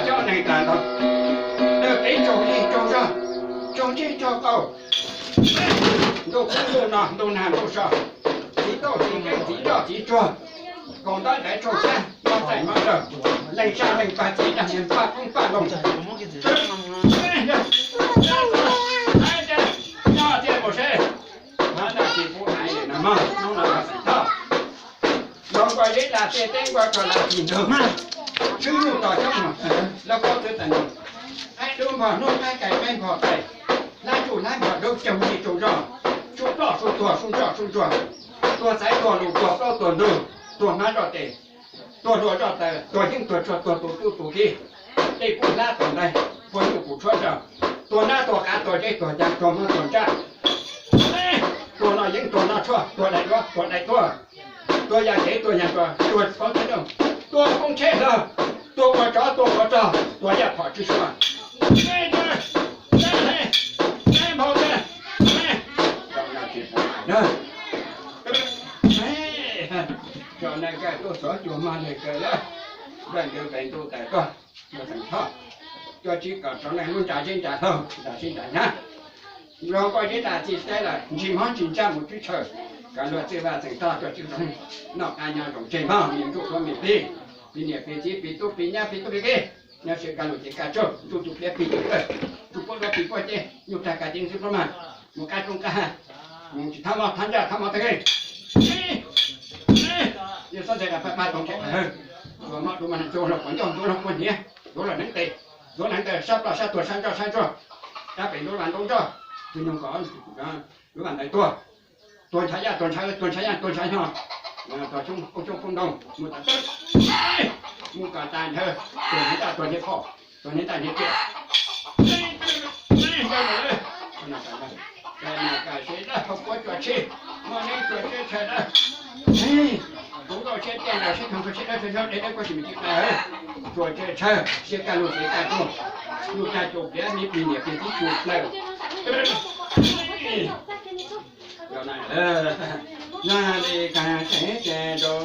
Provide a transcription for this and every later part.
Tsaug neeg tas ntau, kev tsaug zog, tsaug zog, tsaug ntsej tsaug qaug, ntuj kub ntuj no, ntuj nag ntuj so, txiv tauj txiv keeb, txiv nroj txiv tsuag, kaus ntab ntaiv tsau xyab, mob txaij mob dawg, leej sab leej pag, txiv dag niag paj koob paj loo. Nyob tiag mus seb, tsis pub hais no mog, hnub no yog feem thoj. Los nkuaj zeb las tej teb nkuaj rog las tis ntug, tshwb nyuj tos coob mos, lawv paub txwv tas nus, qaib dub npog hnub qaib kais qaib npog kais, hlab tsuj hlab npog dub, caug ntsej caug zog, sub ploj sub tuag, sub ntsoj sub ntsuag, tuag xaiv tuag lus, tuag plaub tuag ntug, tuag hmab zoj tes, tuag hlua zoj taw, tuag yeeb tuag tshuaj, tuag tus tub tus kiv, tej kuj hlab tuag ntais, puag nyuj kuj tshuab zog, tuag nab tuag qav, tuag zeb tuag cag, tuag mog tuag ntsaj, tuag noj yeeb tuag noj tshuaj, tuag daim duab tuag daim tuag, tuag yam kev tuag yam ntsuag, tuag poob teb nrooj, tuag poob tsheb hlo, tuag ua tsov tuag ua rog, tuag yaj phom tswb suab. Tso neeg kawg tuaj xov cuag mog neeg kawg lawm, npaj ntu pem ntu tas koj, ua feem thoj, cov tsis kom rov neeg lub nra zeb nra laug nra zeb nra nyab. Los nkuaj zeb tas txij teb lawm, ntsis mob ntsis ntsaj mus tswb chaw, kom luag txij vaj txeem tog cov tsis noj qab nyob zoo tseg mog, me ntsuj plig me plig, plig niam plig txiv plig tub plig nyab plig tub plig kiv, nyob siab kaj lug ces kaj tsaug, ntsuj tus pliav plig tus tawg, ntsuj puab duab plig puab ceb, nyuj tag kaj cev ntxwb puab mag, mus qab roob qab hav, mus tsis thab mob thab ntsaj thab mob tag kev. Yog xob ntxhais pab pab toov tseg, tuag mob dua mas neeg tuag los puas ncauj, ntuav los puas hniav, ntuav los neev tes, ntuav neev tes, sab ploj sab tuag sab ntsoj sab ntsuag, sab pem ntuav vas ntuav ntsoj, tus nyoog kom luav vas ntawd tuag, tuag ntshav yaj tuag ntshav, tuag ntshav yaj tuag ntshav nyo, tuag xyoob poob xyoob poob ntoo, mus tas, mus kom tas nthawv, tuag hniav ntaj tuag hniav phom, tuag hniav ntaj hniav riam. Kam sev dawb hau puab tsuas tsheb, muaj neeb tsuas tsheb tshaw dawb. Kuv nkauj tsheb tiaj nraug tsheb thooj tsheb dawb tsheb nyob deb dawb kuab tsis me tsis qab, tsuas tsheb tshaw siab kaj lug siab kaj tuag, lub tag cuj pliav me plig niam plig txiv tsuj plaws. Nag li kag tseem ces rau,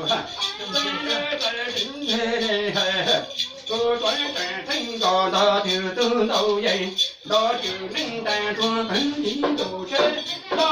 tus tuav teeb nkaus ntog twg tug ntau yeej, nrov cwm neej tas nruag qeeg li tus tsheb, nrov